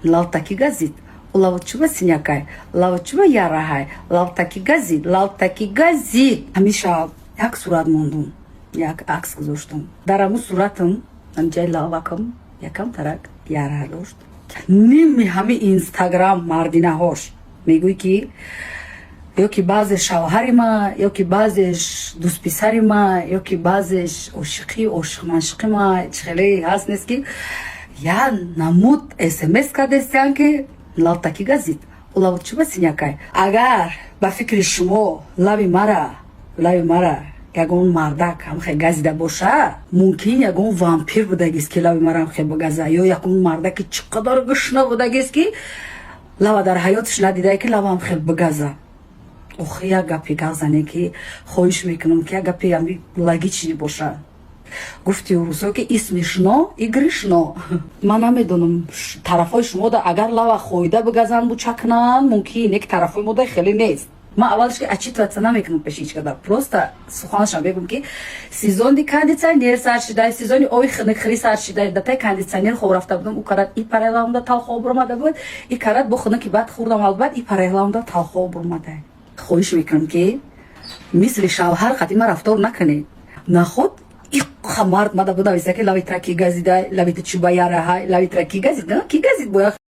Лавта ки газид? Лав чуба синякай, лав чуба яраҳай, лавта ки газид, лавта ки газид? Ҳамеша як сурат мондум, як акс гузоштум. Дар ҳамун суратам ҳамҷаи лавакам якам тарак яра дошт. Ними ҳами Инстаграм мардинаҳош мегӯй, ки ё ки баъзе шавҳари ма, ё ки баъзеш дӯстписари ма, ё ки баъзеш ошиқӣ, ошиқманшиқи ма, хеле ҳаст, нест, ки я намуд смс кардестиан, ки лавта ки газид, лав чуба синякай? Агар ба фикри шумо лави мара ягон мардак ҳамхе газида боша, мумкин ягон вампир будагист, ки лави мара ҳамхе бигаза, ё ягон мардаки чӣ қадар гушна будагист, ки лава дар ҳаёташ надидае, ки лава ҳамхе бигаза. Охи, як гапи гап зане, ки хоҳиш мекунам, ки як гапи ами логичный боша. Гуфти русо, ки и смешно, и грешно. Ман намедонам, тарафҳои шумода агар лава хоида бигазанд, бучакнанд, мумкин, не ки тарафҳои мода хеле нест. Ман аввалш ки отчитываться намекунам пеши ҳеч када, просто суханашам мегӯм, ки сезони кондитсионер сар шида, сезони ои хунукхӯрӣ сар шида. Датай кондитсионер хоб рафта будам, ӯ карат и парайлаунда талхо буромада буд, и карат бо хунуки баъд хӯрдам, албат и парайлаунда талхо буромада. Хоҳиш мекунам, ки мисли шавҳар қатъи ма рафтор накунед. Наход иқа мард мада бунависа, ки лави тра ки газида, лави ту чуба яраҳай, лави тра ки газид, ки газид бояд.